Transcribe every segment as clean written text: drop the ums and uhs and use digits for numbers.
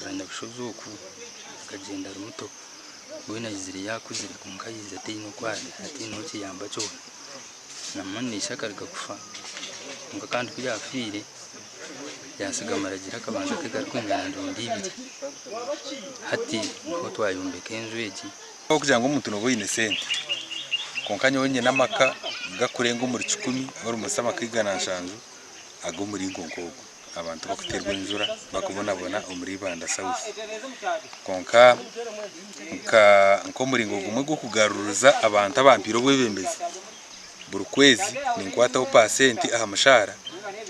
Akaaza Nyabushozi oku akagyenda ari muto. Mbwenu aizire yaakuzire kwonka aizire ataine oku ari, ataine w'okiyamba kyona. Nambwenu na ishe akaruga kufa kwonka kandi ku yaafiire yaatsiga amaragira akabanja ke karikwingana ndungi ibiri. Hati niho twayombeka enju egi. Ahabw'okugira ngu omuntu nooba oine sente, kwonka nyowe nyine amaka gakurenga omuri kikumi almost amaka 170 ag'omuringo nk'ogwo. Abantu bakuteerwa enjura bakubonabona omuri Ibanda South. Kwonka nka nk'omuringo gumwe gw'okugaruriza abantu abampaire obwebembezi, buri kwezi ninkwataho paasenti aha mushaara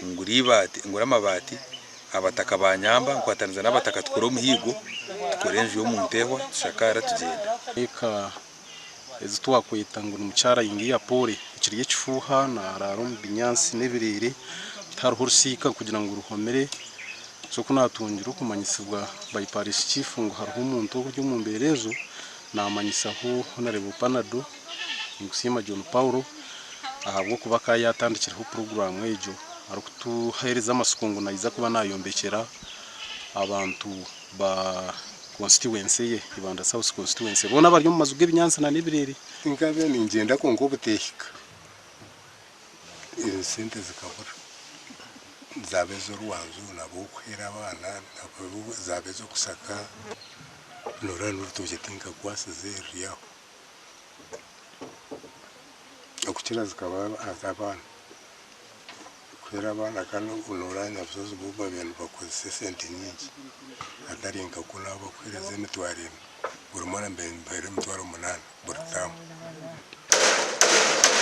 ngura eibaati ngura amabaati, abataka banyamba nkwatanisa n'abataka tukore omuhiigo tukore enju y'omuntu ehwa tushakaara tugyenda. Eka ezi twakweta ngu ni mukyara ingia pole ekiri ekifuuha naraara omu binyaatsi n'ebireere tihariho orusiika kugira ngu ruhomire so ku natungire okumanyisibwa by parish chief ngu hariho omuntu ori omu mbeera ezo namanyisaho Honourable Panado Ninkusiima John Paul ahabw'okuba akaba yatandikireho puroguraamu egyo arikutuheereza amatsiko ngu naija kuba nayombekyera abantu ba constituency ye, Ibanda South constituency boona abari omu maju g'ebinyaatsi na n'ebireere. Nkabe ningyenda kwonka obutehika esente zikabura zaba ez'orwanju nab'okuheera abaana zaba ez'okushaka noreeba n'orutookye tinkakwasize ruri aho. Okukira zikaba ez'abaana kuhera abaana kandi noreeba Nyabushozi bo babaire nibakozesa esente nyingi hatari nka kunu ahu bakuhereza emitwaro ena buri mwana mbaire nimbahereza emitwaro munaana buri taamu.